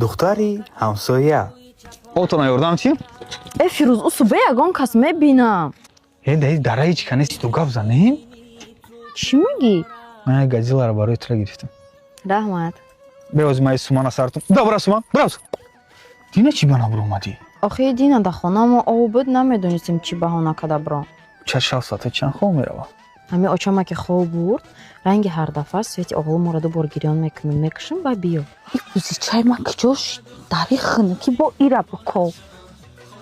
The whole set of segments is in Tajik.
Духтари ҳамсоя. Отона ёрдам чӣ? Э, Фирӯз, ӯ субе ягон кас мебинам. Э, даи дара ҳеҷ ка нест, ту гап занем. Чӣ мегӣ? Ман як газиларо барои тура гирифтам. Раҳмат. Беози ман сумана сартум. Добра суман, брав. Дина чӣ ба набур омадӣ? Охи, дина дар хона мо об буд, намедонистем чӣ баҳона када биром. Ча шав соата чанд хоб мерава? Ҳами очама ки хоб бурд, ранги ҳар дафъа свети оғлуморо ду бор гирён мекунам, мекушам ба биё. И кузичаи ман киҷо шид? Дари хунукӣ бо ира биков.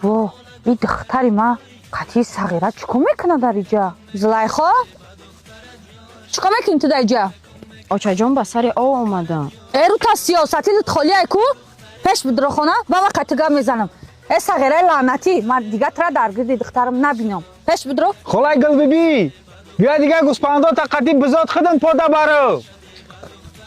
Во, и духтари ман қатъи сағира чӣ кор мекунад дар иҷа? Зулайхо, чӣ кор мекунӣ ту дар иҷа? Очаҷон, ба сари об омадам. Э, рута сиёсати лутхолиай ку, пеш бидро хона, ба ман қатъи гап мезанам. Э, сағираи лаънатӣ, ман дига тура дар гирди духтарам набинам. Пеш бидро. Холай Гулбибӣ, биё дига гӯспандота қатӣ бизод худам пода баро.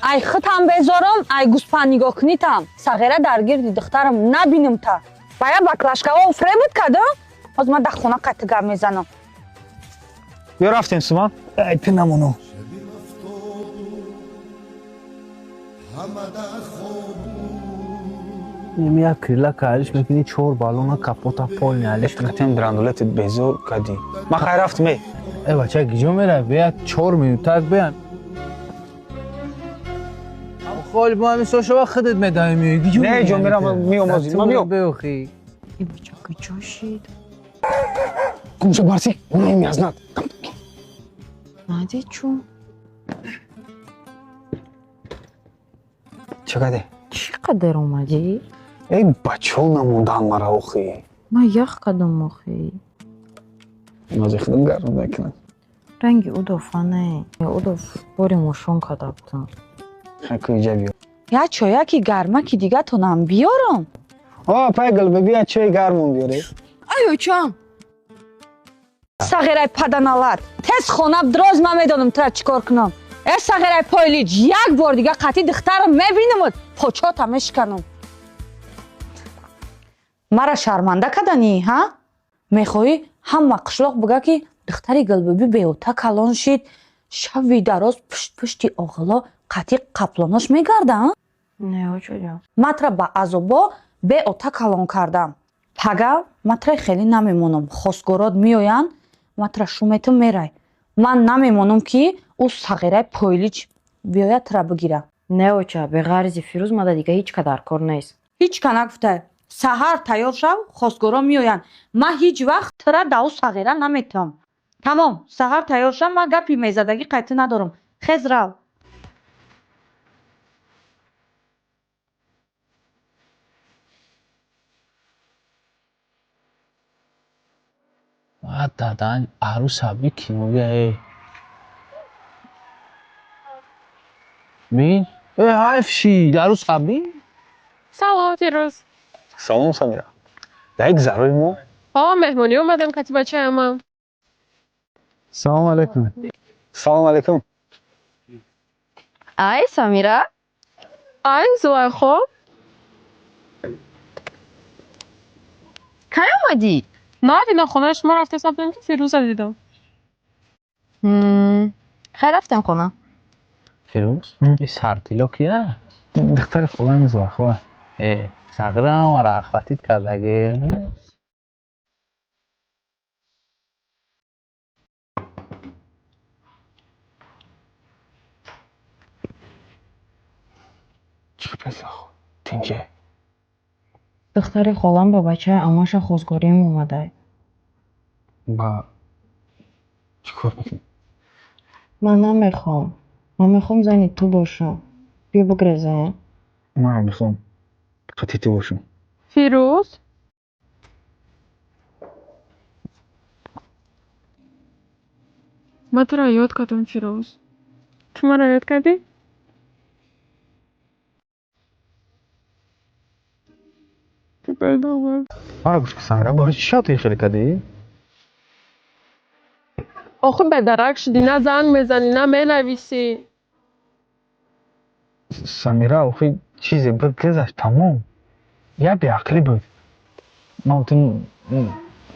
Ай худам безорам, ай гӯспанд нигоҳ кунитам. Сағира дар гирди духтарам набинам та. Ба я баклашкао фребуд кадам. Ҳозир ман дар хона қатъи гап мезанам. Биё рафтем, суман. Ай, ту намоно. Як крила калиш мекунӣ, чор баллона капота полни алиш. Қатем драндулет безор кадӣ. Ман хай рафтем, э. Э, бача, гиҷо меравӣ? Бия 4 минутак бия. Холи бо ҳамин сошава худат медаҳӣ, меоӣ. Гиҷо Не, ҷо мерам, меом ҳозир. Ман биё. Беохи. И бача куҷо шид? Кумша барси, намеязнад. Надид чун. Чӣ каде? Чӣ қадар омадӣ? Эй, бачаҳо намондаанд мара охи. Ман ях кадам охи. Нози худам гарм мекунам. Ранги удофа не. Удоф бори мошон када будам. Хаку иҷа биё. Як чояки гармаки дигатонам биёрам. О, пай Гулбибӣ, як чои гармон биёре. Ай, очам. Сағираи паданалат, тез хона дроз, ман медонам тура чӣ кор кунам. Э, сағираи пойлиҷ, як бор дига қатъи духтарам мебинамуд, почота мешиканам. Мара шарманда каданӣ, ҳа? Мехоҳӣ ҳама қишлоқ бига, ки духтари Гулбибӣ беота калон шид, шави дароз пушт пушти оғило қатъи қаплонош мегарда, а? Не, очаҷон. Ман тура ба азобо беота калон кардам. Пага ман тура хеле намемонам, хостгорот меоянд, ман тура шуметум, мерай. Ман намемонам, ки ӯ сағираи пойлиҷ биёяд, тура бигира. Не, оча, беғарзи Фирӯз мада дига ҳеҷ ка дар кор нест. Ҳеҷ ка нагуфта. Саҳар тайёр шав, хостгоро меоянд. Ман ҳеҷ вақт тура да ӯ сағира наметавам. Тамом, саҳар тайёр шав, ман гапи мезадагӣ қайтӣ надорам. Хез, рав. Дадан арӯс аби киноя, э. Бин? Э, ҳайф шид, арӯс аби? Салом, Фирӯз. Салом, Самира. Дар як зарои мо? Ҳо, меҳмонӣ омадем кати бачаамам. Салом алейкум. Салом алейкум. Ай, Самира. Ай, Зулайхо. Кай омадӣ? Навина хонаи шумо рафтесам, ки Фирӯза дидам. Хай, рафтем хона. Фирӯз, и сартило кия? Духтари холаи Зулайхо. Э, сағирам ара ахватид кардаги. Чӣ Зулайхо? Тинҷе. Духтари холам ба бачаи амаша хостгориам омадай. Ба чӣ кор мекунӣ? Ман намехоҳам. Ман мехоҳам зани ту бошам. Биё бигрезем. Ман мехоҳам қатъи ту бошам. Фирӯз. Ман туро ёд кардам, Фирӯз. Ту маро ёд кардӣ? Мара гӯш ки, Самира, барои чӣ шавту хеле кардӣ? Охи, бедарак шудӣ, на занг мезанӣ, на менависӣ. Самира, охи, чизе буд, гузашт, тамом. Як беақлӣ буд. Ман ту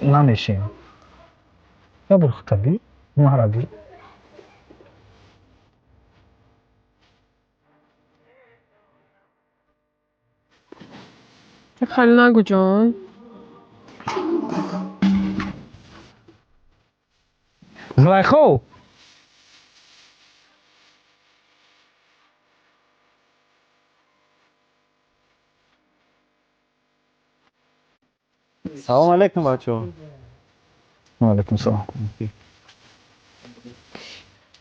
намешем. Як бор худта би, мара би. Хеле нагӯ, ҷон. Зулайхо! Салом алейкум, бачаҳо. Ваалайкум салом.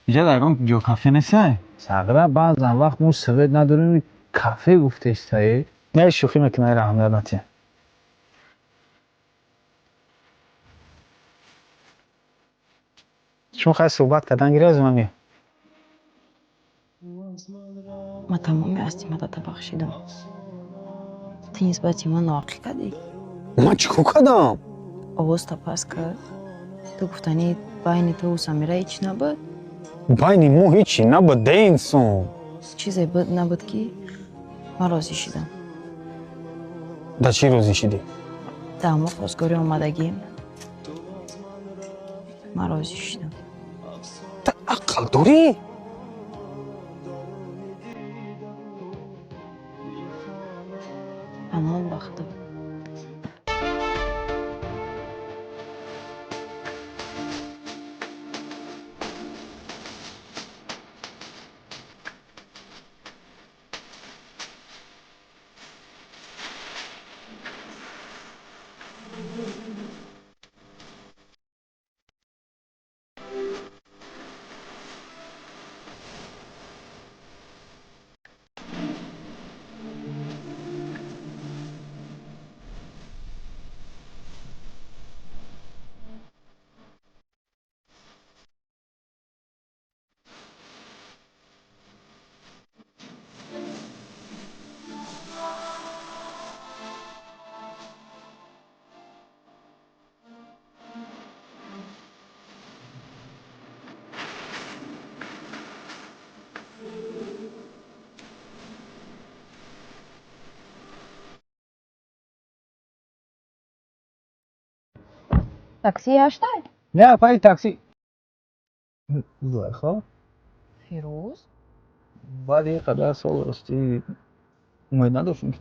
Иҷа дар ягон ҷо кафе нестай? Сағира, баъзан вақт мо свет надорем, кафе гуфтестае. Не, шӯхӣ мекунам, раҳмият натия. Шумо хай суҳбат кардан гиред, ман меям. Ман тамоми ҳастимата бахшидам. Ту нисбати ман ноақӣ кардӣ. Ман чӣ кор кардам? Овозта паст кард. Ту гуфтанӣ, байни туву Самира ҳеҷ набуд? Байни мо ҳечи набуд, де инсон. Чизе буд, набуд, ки ман розӣ шидам. Дар чӣ розӣ шидӣ? Дар ҳамо хостгорӣ омадагим, ман розӣ шидам. Ту ақл дорӣ? Паноҳ ба Худо. Такси ҳаштай? Не, апаи, такси. Зулайхо? Фирӯз? Баъди ин қадар сол, ростӣ, умед надоштем, ки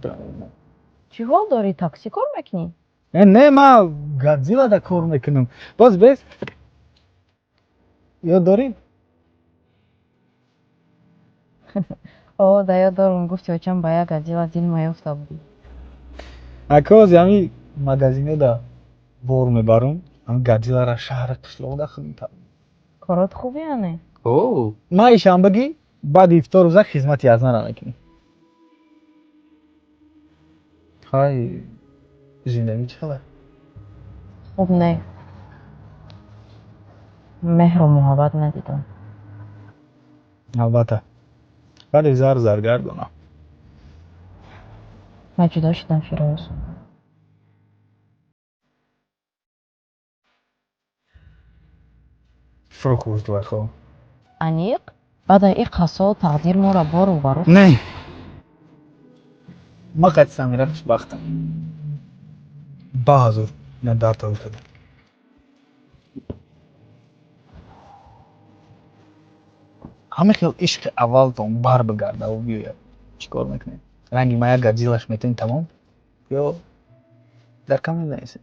Чӣ ҳол дорӣ? Такси кор мекунӣ? Э, не, ман Годзиллада кор мекунам. Боз бес, ёд дорӣ? О, да, ёд дорам. Гуфти очам ба як Годзилла дил маёфта будӣ. Акози ҳами магазинода бор мебарам, ҳами Годзиллара шаҳри қишлоқда худам. Корот хуб яъне? Ман ишанбагӣ баъди ифтор рӯза хизмати азнара мекунем. Хай, зиндагӣ чӣ хеле? Хуб не. Меҳру муҳаббат надидам. Албатта, вале зар заргар донам. Ман ҷудо шудам, Фирӯз. Фурӯх, Зулайхо. Аниқ, баъд аз ин сол тақдир моро бо рӯбарӯ Не, ман қайти Самира хушбахтам. Баҳазур ина дар тавр кардам. Ҳамин хел ишқи аввалтон бар бигардаву биёяд, чӣ кор мекунед? Ранги ма як Годзиллаш метавонед, тамом, ё дар кам менависед?